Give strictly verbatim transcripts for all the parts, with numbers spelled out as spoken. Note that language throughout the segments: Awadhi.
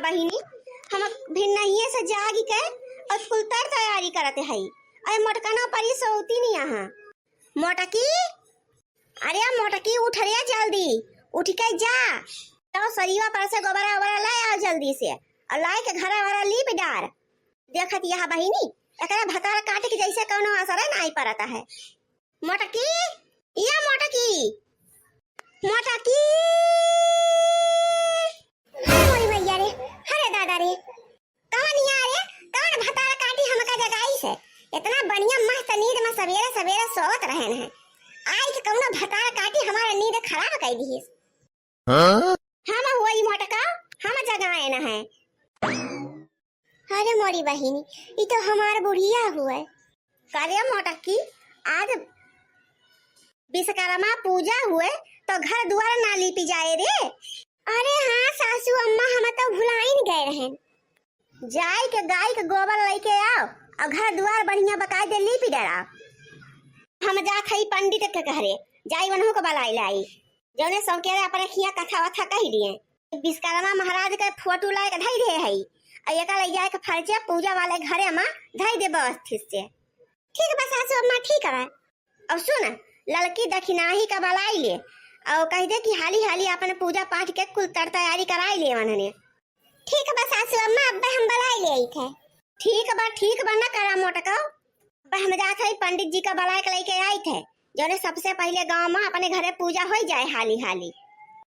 बहिनी, हम भिन्नहिए से जागि के अउर कुल तर तैयारी करत हई। अरे मोटकनो परी सोवती नहीं यहाँ। मोटकी, अरे मोटकी, उठ रे जल्दी, उठ के जा। तो सरिया पर से गोबरा ओबरा ले आओ जल्दी से, अउर लाइ के घरा वरा लीप डार। देखत यहाँ बहिनी, एकरा भतार काटे के जैसे कौनो असर नाहीं परत है। मोटकी, या मोटकी, मोटकी। अरे मोरी मैया रे, अरे दादा रे, कौन या रे, कौन भतार काटी हमका जगाइस है? इतना बढ़िया मस्त नींद में सबेरे सबेरे सोवत रहेन है, आइ के कौनो भतार काटी हमार नींद खराब कइ दिहिस। हाँ? हम हुई मोटका, हम जगाएन है। अरे मोरी बहिनी, ई तो हमार बुढ़िया हुए। का रे मोटकी, आज विश्वकर्मा पूजा हुए तो घर दुआर ना लीपी जाए रे? अरे हाँ सासू अम्मा, हम तो भुलाइन गए रहेन। जाइके गाइ के गोबर लइके आओ अउर घर दुआर बढ़िया बकायदे लीपि डराओ। हम जात हई पंडित के घरे, जाई उनहू के बलाइ लाई। जौने सौकेरे अपने खिया कथा वथा कहि दिए। विश्वकर्मा महाराज के फोटो लाइके धइ दे हई, अउर एका लइ जाइके फरचे पूजा वाले घरे मा धइ दे व्यवस्थित से। ठीक बा सासू अम्मा, ठीक बा। अउर सुन, ललकी दखिनाही का बलाइ ले, अउर कहि दे कि हाली हाली अपन पूजा पाठ के कुल तर तैयारी कराइ ले उन्हने। ठीक बा सासू अम्मा, अब्बे हम बलाइ ले आइत है। ठीक बा, ठीक बा, न करा मोटका। अब्बे हम जात हई पंडित जी का बलाइ के लइके आइत है, जौने सबसे पहिले गाँव मा अपने घरे पूजा होइ जाए हाली हाली।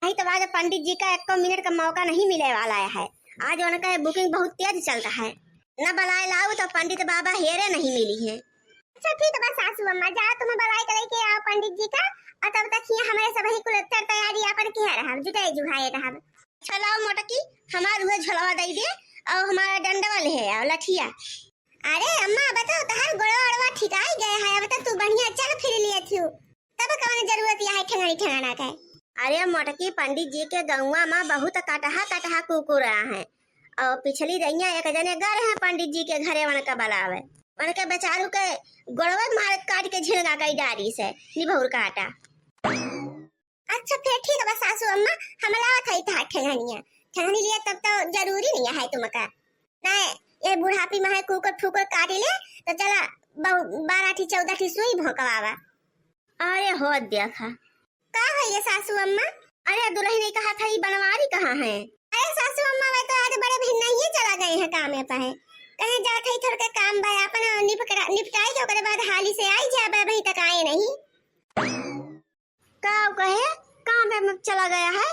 नहीं तो आज पंडित जी का एको मिनट का मौका नहीं मिले वाला है। आज उनका booking बहुत तेज चलत है, न बलाइ लाऊ तो पंडित बाबा हेरे नहीं मिलिहैं। अच्छा ठीक बा सासू अम्मा, जाओ तुम बलाइ के लइके आओ पंडित जी का, अउर तब तक हियाँ हमरे सबही कुल तर तैयारी आपन किहे रहब, जुटाए जुहाए रहब। अच्छा लाओ मोटकी, हमार उहे झोलवा दइ दे, अउर हमार डंडवा लेहे आओ, लठिया। अरे अम्मा, अब तो तोहार गोड़वा ओड़वा ठिकाइ गए है, अब तो तू बढ़िया चल फिर लिए थियू, तब कौन जरूरत या है ठेंगड़ी ठेंगाना के? अरे मोटकी, पंडित जी के गौवा मा बहुत कटहा कटहा कुकुर रहा है, अउर पिछली रइया एक जने गए हैं पंडित जी के घरे उनका बलावे, उनके बेचारू के गोड़वा मार काटि के झिलगा कइ डारिस है निभौर काटा। अच्छा फिर ठीक बा सासू अम्मा, हम लावत हई तोहार ठेंगनिया। ठेंगनी लिए तब तो जरूरी नहीं है तुमका। नहीं, ये बुढ़ापी मा है कुकुर फुकुर काटि ले, तो चला बहु-, बारह ठी चौदह ठी सुई भोंकवावा। अरे हो देखा। का होइए सासू अम्मा? अरे दुलहिन, ई कहत हई बनवारी कहाँ है? अरे सासू अम्मा, वे तो आज बड़े भिन्नहिए चला गए हैं कामे पे है। कहीं जात हई थोड़के काम बा, अपन निपकरा-, निपटाई के ओकरे बाद हाली से आई जाबे, अबही तक आए नहीं। का कहे, काम पे चला गया है?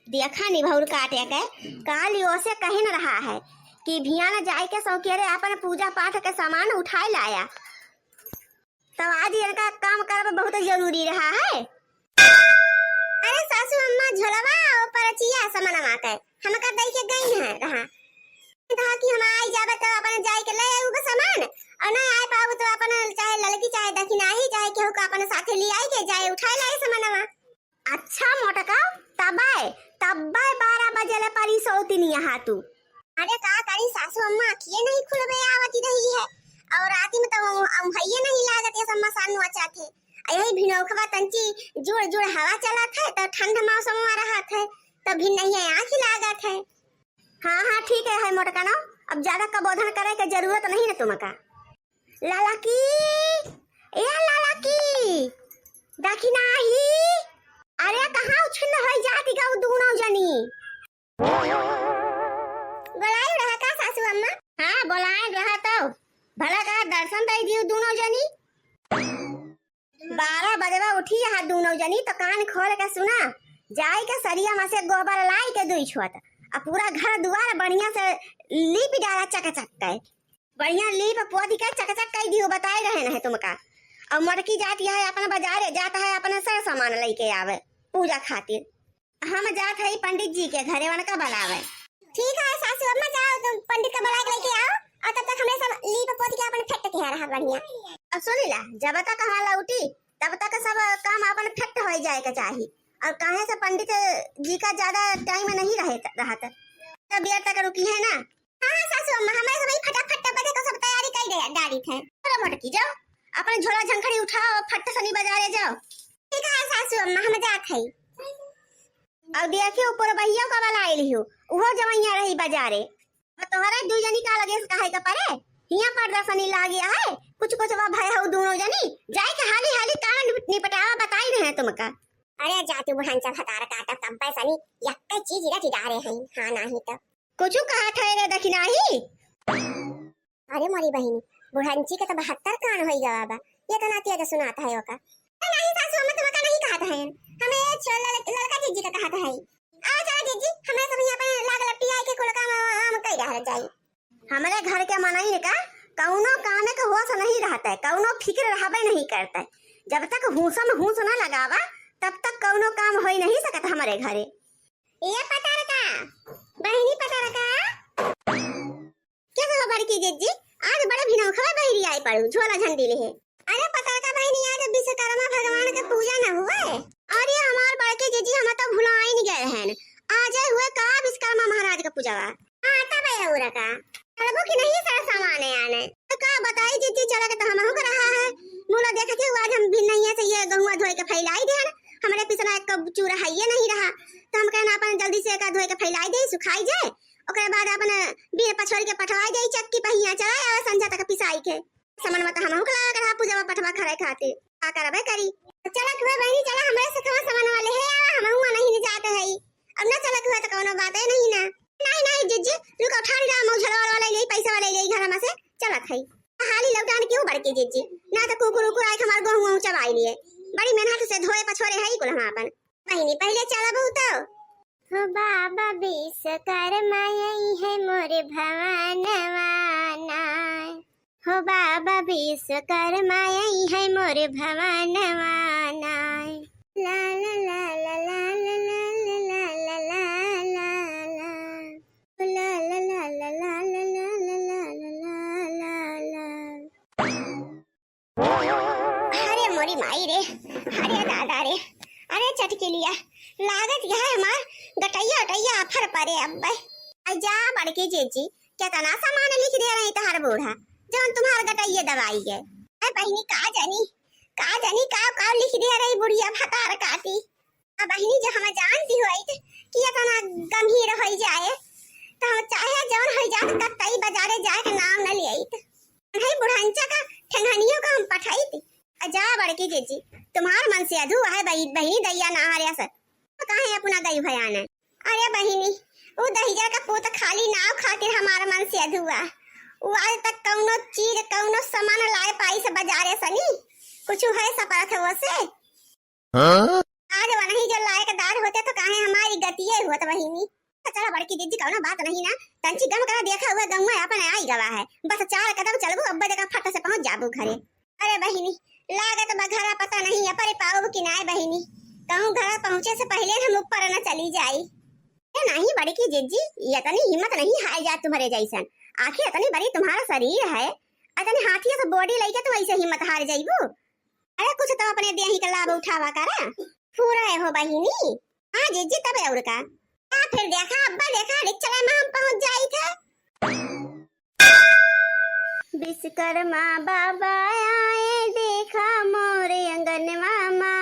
देखा निभौर काटे के, काल यो से कहे न रहा है कि भियान जाइके सौकेरे अपन पूजा पाठ के सामान उठाए लाया। तब आज इनका काम करब बहुत जरूरी रहा है। अरे सासू अम्मा, झोलवा अउर परचिया समनवा के हमका दइ के गई है रहा। कहा कि हम आई जाबे तो अपन जाइके ले आऊ सामान, अउर ना आए पाऊ तो अपन चाहे ललकी, चाहे दखिनाही, चाहे केहू का अपन साथे ले आइके जाए उठाए लाए समनवा। अच्छा मोटका, तबै, तबै बारह बजे ले परी सौतिनिया हा तू। अरे का करी सासू अम्मा, अखिए नहीं खुलबे आवती रही है, अउर राती में तो अम्हइये नहीं लागत है, अम्मा सानू अच्छा थे। अ यही भिनौखवा तंची जुड़ जुड़ हवा चलत है, तो ठंड मौसम में रहत है, तो भिन्नहिए आँखी लागत है। हाँ, हाँ, ठीक है, है मोटका ना, अब ज्यादा कबोधन करे के जरूरत नहीं ना तुमका। ललकी, ए ललकी, दखिनाही, अरे कहाँ उछिन्न होइ जाती गऊ दूनो जनी? बोलाए रहा का सासू अम्मा? हाँ, बोलाए रहा तो, भला का दर्शन दइ दियो दूनो जनी। बारह बजवा उठी यहाँ दूनो जनी तो कान खोल के सुना, जाइके सरिया मा से गोबर लाइके दुई छोट, अ पूरा घर दुआर बढ़िया से लीपि डाला चकाचक के। बढ़िया लीप पोति के चकाचक कइ दियो, बताए रहे न है तुमका। अउर मोटकी जात है अपन बजारे, जात है अपन सर सामान लइके आवे पूजा खातिर। हम जात है पंडित जी के घरे, उनका बलावे। ठीक है सासू अम्मा, जाओ तुम पंडित का बलाइके लइके आओ, अउर तब तक हमरे सब लीप पोति के अपन फेट के रहा बढ़िया। अब सुनी ला, जब तक हम लौटी तब तक सब काम अपन फेट होइ जाए के चाही। अउर काहे से पंडित जी का ज्यादा time नहीं रहे, रहत, तबियत तक रुकी है ना। हाँ, हाँ, सासू अम्मा, हमरे सब ई फटाफट बजे को सब तैयारी कइ दे, डारी थे। अरे मोटकी, जाओ, अपन झोला झंखड़ी उठाओ, फट सनी बजारे जाओ। ठीक है, सासू अम्मा, हम जात है। अउ देखियो, ऊपर बहियो का बलाइ लिहो, उहो जवइया रही बजारे। अब तोहरे दुइ जनी का लगे से कहे के परे, हियाँ प्रदर्शनी लागे है, कुछ कुछ वा भय हउ दुनो जनी, जाइके हाली हाली काम निप-, निपटावा, बताइ रहे हैं तुमका। अरे जा तू बुढ़ांचा भतार काटा, कब्बे सनी यक्के चीज रटि डारे हैं, हाँ नाहीं तो। कुछु कहत है रे दखिनाही? अरे मोरी बहिनी, बुढ़ंची के तो बहत्तर कान होइ गवा बा, एतना तेज सुनात है ओका। अरे नाहीं सासु अम्मा, तुमका नाहीं कहत है, हमें ये छो-, लल-, ललका जिज्जी का कहत है। आ चला जिज्जी, हमरे सब यहाँ पे लाग लपटी आए के कुल काम हम कइ रहल जाई। हमरे घर के मनइन का कउनो काम के होश नहीं रहत है, कउनो फिक्र रहबे नहीं करत है। जब तक हुसम हुस न लगावा, तब तक कउनो काम होइ नहीं सकत हमरे घरे। ए पतरका, बहिनी पतरका। के हो बड़की जिज्जी, आज बड़े भिनौखवा बहिरी आइ पड़ू, झोला झंडी लेहे। अरे पतरका बहिनी, आज विश्वकर्मा भगवान के पूजा न हुए? अरे हमार बड़की जिज्जी, हम तो भुलाइन गए हैं। आज हुए का विश्वकर्मा महाराज का पूजावा? हाँ, तब है उरा का। चलबो कि नहीं सारा सामान आने? तो का बताई जिज्जी, चला के तो हमहू का रहा है। मुला देखे के आज हम भिनहिया से ये गहुआ धोए के फैलाई देन। हमरे पिसना एक कप चूरा है ये नहीं रहा। तो हम कहना अपन जल्दी से एका धोए के फैलाई दे, सुखाई जाए। ओकरे बाद अपन बिन पछोर के पठवाई जाई, चक्की पहिया चलाए आवे संझा तक पिसाई के। समनवा त हमहू के लगा के रहा पूजवा पठवा खरे खातिर। का करबे करी? तो चला हुए बहिनी, चला हमरे से कहाँ समनवा लेहे आवा, हमहू नहीं जात है। अब ना चला हुए तो कउनो बात है नहीं ना। नहीं, नहीं जिज्जी, रुका, ठाड़ी रहा, मऊ झलवा वाला ले लेई, पैसा वाला ले लेई घर में से, चलत है। हाली लौटान क्यों बड़की जिज्जी? ना तो कुकुर उकुर आए हमार गोहूँ वहूँ चबाई लिए। बड़ी मेहनत से धोए पछोरे है कुल हम अपन। बहिनी, पहिले चलबू तो। हो बाबा विश्वकर्मा अइहैं मोर भवनवा नाय। हो बाबा विश्वकर्मा अइहैं मोर भवनवा नाय। ला ला ला ला। ला ला ला ला। अरे मोरी माई रे, अरे दादा रे, अरे चटकिलिया, लागत यह हमार गटैया उटैया आफर परे अब्बे। आ जा बड़की जिज्जी, केतना सामान लिख दे रही तहार बूढ़ा, जौन तुम्हार गटैया दबाई गए। अरे बहिनी, का जानी, का जानी का का लिख दे रही बुढ़िया भतार काटी। अब बहिनी, जो हम जानती होइत कि एतना गंभीर होइ जाए, तो हम चाहे जौन होइ जात, कतई बजारे जाए के नाम न लियाइत। नहीं बुढ़ांचा का ठेंगनियों का हम पठाइत। आ जा बड़की जिज्जी, तुम्हार मन से अधू है बही-, बहिनी दैया ना हरे असर। तो काहे अपना गई भयान है? अरे बहिनी, उ दहिजर का पूत खाली नाव खातिर हमार मन से अधुआ। उ आज तक कौनो चीज, कौनो सामान लाए पाई से बजारे सनी? कुछ है सपरत है वो से? हाँ? आज वनही जो लायकदार होते तो काहे हमारी गतिये हुआ तो बहिनी। तो चला बड़की जिज्जी, कौनो बात नहीं ना, तंची गम करा, देखा हुआ गौवा अपन आई गवा है, बस चार कदम चलबू अब्बे देखा फट से पहुँच जाबू घरे। अरे बहिनी, लागत बा घरा पता नहीं अपरे पाउब कि नाय बहिनी, कहूँ घर पहुँचे से पहिले हम ऊपर न चली जाई। ए नहीं बड़की जिज्जी, एतनी हिम्मत नहीं हार जात तुम्हरे जैसन, आखिर एतनी बड़ी तुम्हारा शरीर है, एतनी हाथिया से body लइके तुम ऐसे हिम्मत हार जाइबू? अरे कुछ तो अपने देही का लाभ उठावा करा। फुरे हो बहिनी। हाँ जिज्जी, तब और का? या फिर देखा अब्बा, देखा रिक्शा में हम पहुँच जाई थे। विश्वकर्मा बाबा आए, देखा मोरे अंगनवा मा,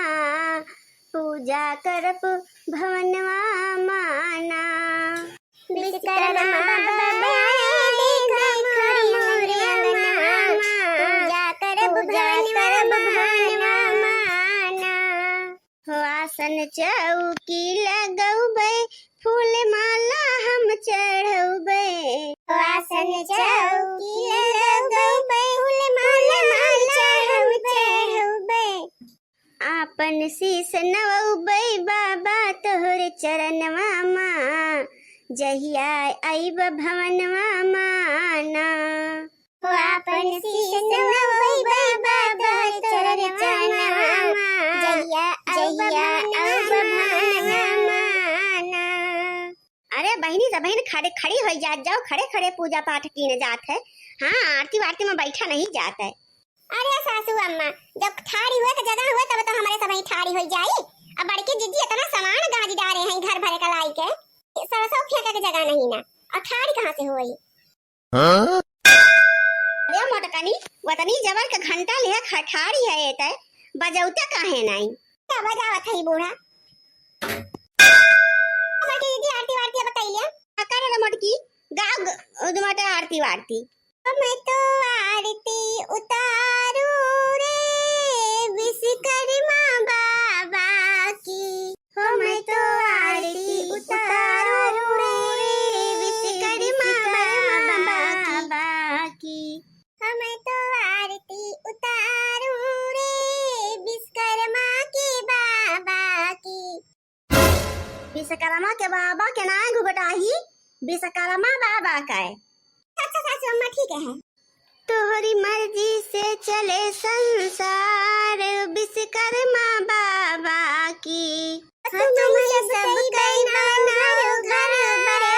पूजा करब भवनवा मा ना। विश्वकर्मा बाबा आए, देखा मोरे अंगनवा मा, पूजा करब भवनवा मा ना। हो आसन चौकी लगौबै, फूल माला हम चढ़ौबै। हो आसन चौकी लगौबै, फूल माला हम चढ़ौबै। आपन शीश नवौबै बाबा तोहर चरणवा मा, जहिया अइब भवनवा मा ना। हो आपन शीश नवौबै बाबा तोहर चरणवा मा, जहिया अइब भवनवा मा ना। अरे बहिनी, सब बहिन खड़े खड़ी होइ जात जाओ, खड़े खड़े पूजा पाठ कीने जात है। हाँ, आरती वारती में बैठा नहीं जात है। अरे सासू अम्मा, जब ठाड़ी हुए के जगह हुए तब तो हमरे सबही ठाड़ी होइ जाई। अब बड़की जिज्जी एतना सामान गाज डारे हैं घर भरे का लाई के, सरसों फेंके के जगह नहीं ना, और ठाड़ी कहाँ से होई? हाँ? अरे मोटकनी, वतनी जबर के घंटा लेहे ठाड़ी है एते, बजौते काहे नाई? का बजावत है बूढ़ा? आरती। हम तो आरती उतारू रे विश्वकर्मा बाबा की, हम तो आरती उतारू रे विश्वकर्मा बाबा की, हम तो आरती उतारू रे विश्वकर्मा के बाबा की। विश्वकर्मा के बाबा के नाय घुघटाही, विश्वकर्मा बाबा का है। अच्छा सासू अम्मा, ठीक है। तोहरी मर्जी से चले संसार विश्वकर्मा बाबा की। हाँ, तुम सब कई बनाओ घर बड़े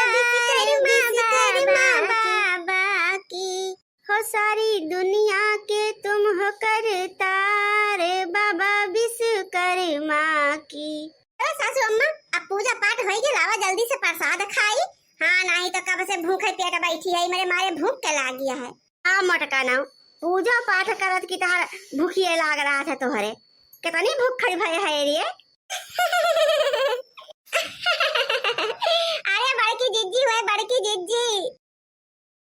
विश्वकर्मा बाबा की। हो सारी दुनिया के तुम हो करतार बाबा विश्वकर्मा की। अरे सासू अम्मा, अब पूजा पाठ होई गया, लावा जल्दी से प्रसाद खाई। हाँ, नहीं तो कब से भूखे पेट बैठी है, मेरे मारे भूख के लाग गया है। आ मोटका ना, पूजा पाठ करत की तहार भूखिए लाग रहा था तोहरे। कितनी भूख खड़ी भय है रे?